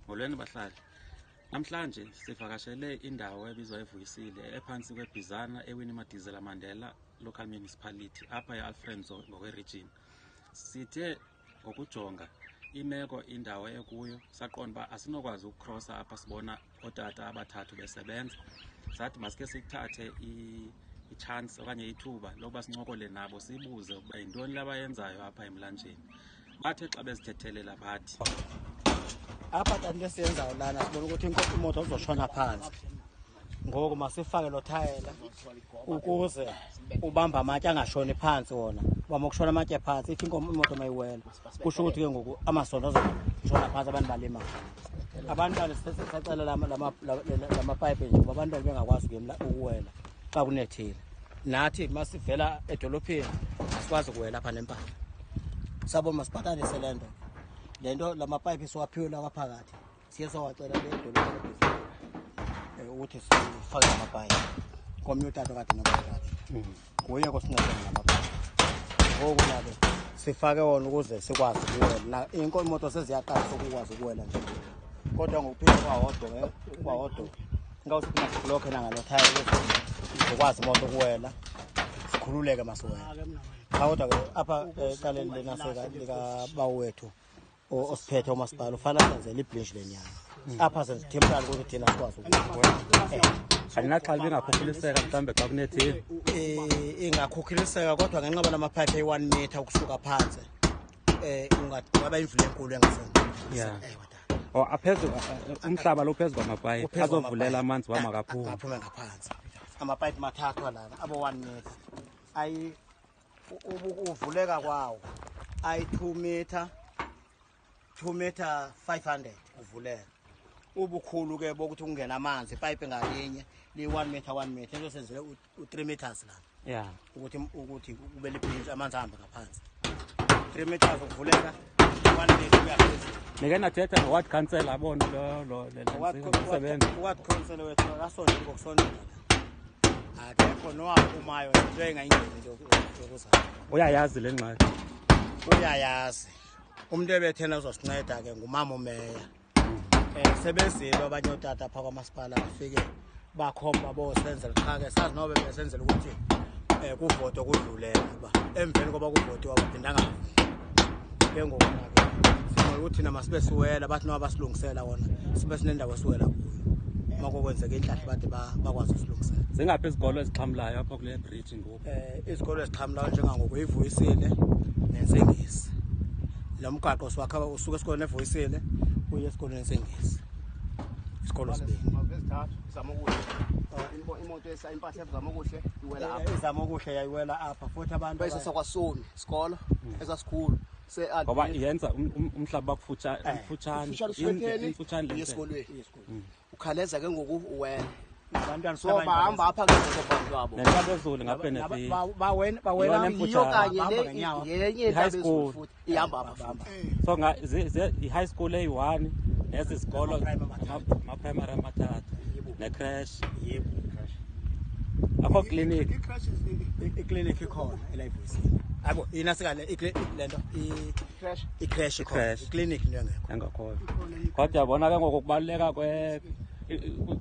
Molweni bahlali. Namhlanje sivakashele indawo ebizwa eVuyisile ephantsi kweBhizana eWinnie Madikizela Mandela Local Municipality apha eAlfred Nzo ngokweregion. Sithe ngokujonga imeko indawo ekuyo saqonda uba asinokwazi ukukrosa apha sibona ootata abathathu besebenza. Sathi masike sithathe itshansi okanye ithuba lokuba sincokole nabo sibuze ukuba yintoni le abayenzayo apha emlanjeni. Bathe xa bezithethelela bathi apha tata into esiyenzayo lana sibona ukuthi imoto izoshona phantsi, ngoku masifake lo thayela ukuze ubambe amatye angashoni phantsi wona. Uba mokushona amatye phantsi, ithi imoto mayiwela, kusho ukuthi ke ngoku amasondo azoshona phantsi, abantu balimale. Abantwana sacela lamapayipi nje uba abantwana bengakwazi ukuwela xa kunethile. Nathi masivela edolophini asikwazi ukuwela apha nempahla. Sabo masibhatalise le nto. Le nto la mapayipi siwaphiwe lawa phakathi, siye sawacela le edolophini ukuthi sifake la mapayipi. Komnye utata okade nomapayipi nguye kosinceda ngamapayipi. Ngoku nake sifake wona ukuze sikwazi ukuwela. Na imoto seziyaqalisa ukukwazi ukuwela nje, kodwa ngokuphinde kwahodwa kwahodwa ngawusithi masiblokhe nangalo thaya ukuze izokwazi imoto ukuwela, sikhululeke masiwela. Cha, kodwa ke apha ecaleni lena likabawo wethu osiphethe umasipala ufanele senzele ibridge lenyanga apha, senze temporary ukuthi thina sikwazi ukuwela. Andinaxhala ibingakhukhuliseka mhlawumbe xa kunethile? Ingakhukhuliseka, kodwa ngenxa yoba lamaphayiphi ayi-1 meter ukusuka phantsi, kungaba imvula enkulu engasena. Ewe tata. Oh, aphezu umhlaba lo phezu kwamapayipi. Uphezu azovulela kwamapayipi. amanzi uba makaphume. Aphume ngaphansi. Amapayipi mathathu alana abo 1 meter, ayi uvuleka kwawo ayi-2 meter, 2 meter 500 uvuleka. Ubukhulu ke bokuthi kungena amanzi, ipayipi ngalinye liyi-1 meter, 1 meter, into senzele u-3 meters lana ukuthi kube libhintshi, amanzi ahambe ngaphansi. 3 meters ukuvuleka, 1 meter kuya phezulu. Nike nathetha no-ward councillor abone lo le msebenzi? Ward councillor wethu akasondeli ngokusondela la, akekho nowaphumayo into engayingeni into yokuzama. Uyayazi le ngxaki? Uyayazi. Umuntu ebethena uzosinceda ke ngumama umeya. Sebezile abanye ootata phaa kwamasipala, bafike bakhomba bosenzela. Qha ke sazi nobe besenzela ukuthi kuvotwe kudlulele, uba emveni koba kuvotiwa baphindanga. Ke ngoku ke sifuna ukuthi thina masibe siwela, bathi noba basilungisela wona, sibe sinendawo esiwela kuyo. Uma kokwenzeka intlahla bade bakwazi usilungisela. Zingaphi izikolo ezixhamlayo apha kule bridge ngoku? Izikolo ezixhamlayo njengangoku iVuyisile neNtsengisi. Lo mgaqo siwakha usuka esikolweni eVuyisile uye esikolweni eNtsengisi, isikolo sibini. Ezithathu, Zamokuhle. Imoto esa impahla eZamokuhle iwela apha. IZamokuhle yayiwela apha futhi abantu. Bese sakwaSoni isikolo esasikhulu se Ngoba yenza umhlaba mfutshane. Mfutshane uswetheni Mfutshane le ndlela. esikolweni. Ukhaleza ke ngoku uwela. Abantwana So bahamba apha ke ngoku abantu abo. Nentaba ezulu ngapha. Bawela. Yona Yiyo emfutshane. kanye Bahamba le ngenyawo. yenye I-high intaba ezulu school. futhi ihamba apha futhi. So nga i-high school eyi-one nezi zikolo Ama-primary amathathu. ama-primary amathathu necreche. Yebo. Akho clinic? Iklinikhi ikhona elayiVuyisile. Hayibo, yina sikale le nto Creche. icreche ikhona. I-creche. Iklinikhi into engekho. Engakhoyo. Kodwa yabona ke ngoku kubaluleka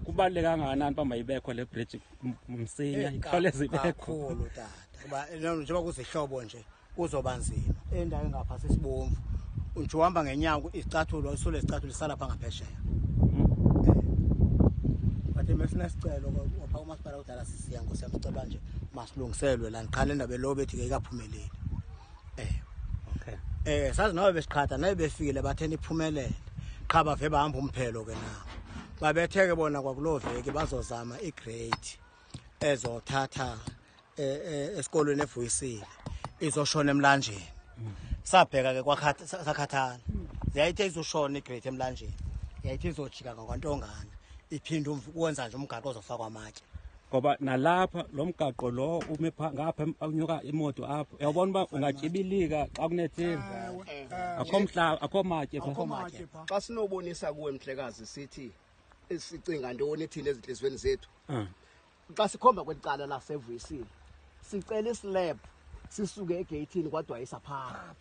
kubaluleke kangakanani uba mayibekho le bridge msinya, ikhawuleze ibekho. Kakhulu tata, kuba njengoba kuzihlobo nje kuzoba nzima. Endawo engapha sesibomvu nje, uhamba ngenyawo, isicathulo isule, isicathulo isala pha ngaphesheya. But mesinesicelo wapha umasipala kudala, sisiya ngosiyamcela nje masilungiselwe la qha le ndaba lo bethi ke ikaphumeleli. Sazi noba besiqhatha naye befikile batheni iphumelele, qha bave bahamba umphelo ke nabo. Babethe ke bona kwakuloo veki bazozama igrade ezothatha esikolweni eVuyisile izoshona emlanjeni. Sabheka ke sakhathala, yayithe izoshona igrade emlanjeni, yayithi izojika ngakwantongana, iphinde ukwenza nje umgaqo ozofakwa amatye. Ngoba nalapha lo mgaqo lo ume pha ngapha unyuka imoto apho, uyabona uba ungatyibilika xa kunethile, akho mhlaba, akho matye pha. Akho matye. Xa sinobonisa kuwe mhlekazi, sithi sicinga ntoni thina ezintliziyweni zethu xa sikhomba kweli cala laseVuyisile, sicela islab sisuke egeyithini kwaDwayisa phaa,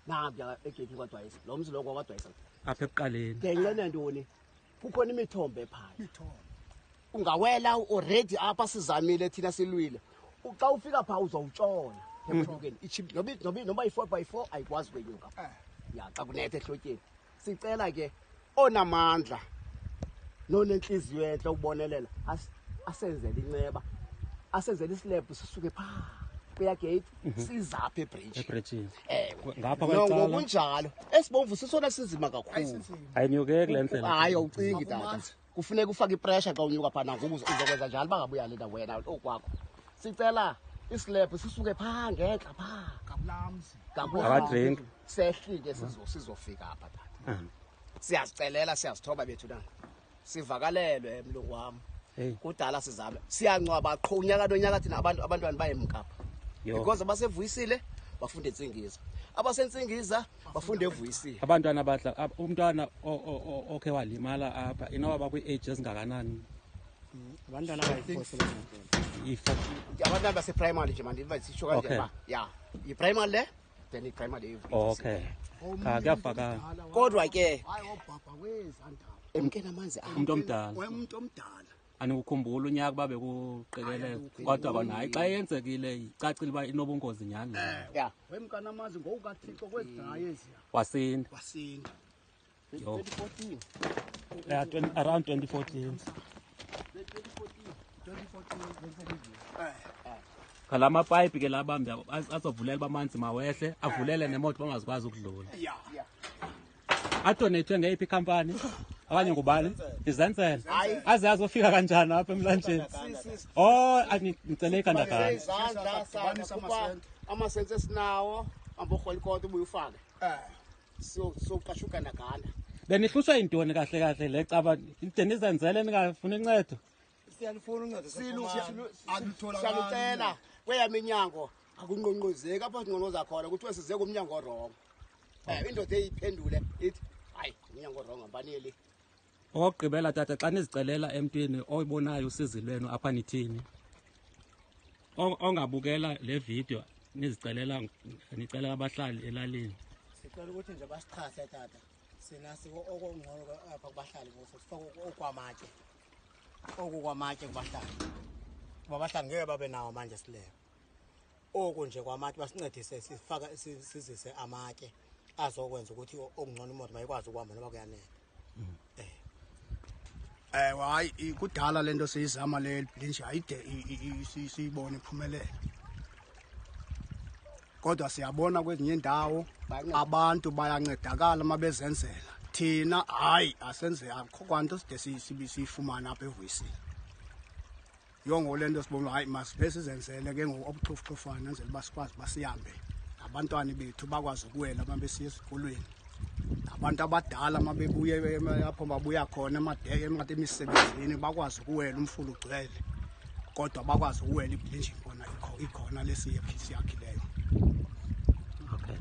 nambiya egeyithini kwaDwayisa, lo mzi lo kwakwaDwayisa. Apha ekuqaleni. Ngenxa ntoni? Kukhona imithombo ephaya. Ungawela already apha, sizamile thina, silwile. Xa ufika phaa uzawutshona ekwenyukeni. Noba yi-4 by 4 ayikwazi ukwenyuka. Ya, xa kunetha ehlotyeni. Sicela ke onamandla nonentliziyo entle ukubonelela asenzele inceba, asenzele islab sisuke phaa kweya gate sizapha ebridge. Ebridgini. Ewe. Ngapha No, kwecala. ngokunjalo esibomvu sisona sinzima kakhulu. Ayinyukeki le ndlela. Hayi, awucingi tata, kufuneka ufake ipressure xa unyuka phaa. Nangoku uzokwenza njalo bangabuyali na wena okwakho. Sicela islab sisuke phaa ngentla phaa Ngakulamzi. ngakula. Abadrink. Sehlike sizofika apha tata. Siyazicelela, siyazithoba bethu na, sivakalelwe mlungu wam. Hey. Kudala sizame, siyangcwaba qho unyaka nonyaka thina. Abantu, abantwana bayemkapha Yho. because abasevuyisile bafunde entsingiza, abasentsingiza bafunde evuyisile. Abantwana badla umntwana okhe walimala apha inoba bakwi-age ezingakanani? Abantwana abayi-4. Yi-4. Abantwana baseprimary nje, mandiva sitsho kanje. Okay. Uba ya yiprimary le, then iprimary. Okay, cha, kuyafakala. Kodwa ke Hayi, obhabha kwezaa ndawo. Emke namanzi apha. Umntu omdala. Umntu omdala. Andikukhumbula unyaka uba bekuqikeleka, kodwa kona hayi, xa yenzekile icacile uba inobungozi nyhani le. Ya. Wemka namanzi ngokukaThixo kwezidrayi eziya. Wasinda. Wasinda. Yho. 2014. Yeah, 20, around 2014. 2014. Ngala mapayipi ke labambi azovulela uba amanzi mawehle, avulele nemoto bangazikwazi ukudlula. Ya. Adonethwe ngeyiphi ikhampani okanye ngubani? Izenzele. Hayi. Aze azofika kanjani apha emlanjeni? Oh, ngicele igandaganda. Izandla Dibanisa sakhupha amasenti. amasenti esinawo, amborhola ikota, ubuye ufake. Soqasha ugandaganda. Benihlushwa yintoni kahle kahle le caba ide nizenzele ningafuni uncedo? Siyalifuna uncedo. Alutholakali. Siyalucela kweya minyango, akunqonqozeki apho sinqonqoza khona. Kuthiwe size kumnyango wrong. Indoda eyiphendule ithi hayi, umnyango wrong, ambaneli. Okokugqibela tata, xa nizicelela emntwini oyibonayo usizi lwenu apha nithini? Ongabukela le video, nizicelela, nicelela abahlali elalini. Sicela ukuthi nje basixhase tata. Sina okungcono apha kubahlali kuso sifake okwamatye, okukwamatye kubahlali, kuba abahlali ngeke babe nawo manje silebe. Oku nje kwamatye basincedise, sifake sizise amatye azokwenza ukuthi okungcono imoto mayikwazi ukuhamba noba kuyanetha. Ewe, hayi, kudala le nto siyizama le bridge, ayide siyibone iphumelele, kodwa siyabona kwezinye iindawo abantu bayancedakala uma bezenzela. Thina hayi, asenze, akho kwanto side siyifumane apha eVuyisile. Yongo le nto sibona, hayi, masibe sizenzele ke ngoku obuxhofuxhofana, enzela uba sikwazi uba sihambe, nabantwana bethu bakwazi ukuwela uma besiya esikolweni, nabantu abadala uma bebuye apho babuya khona emisebenzini bakwazi ukuwela. Umfula ugcwele, kodwa bakwazi ukuwela. Ibridge khona ikhona lesiyakhileyo. Okay.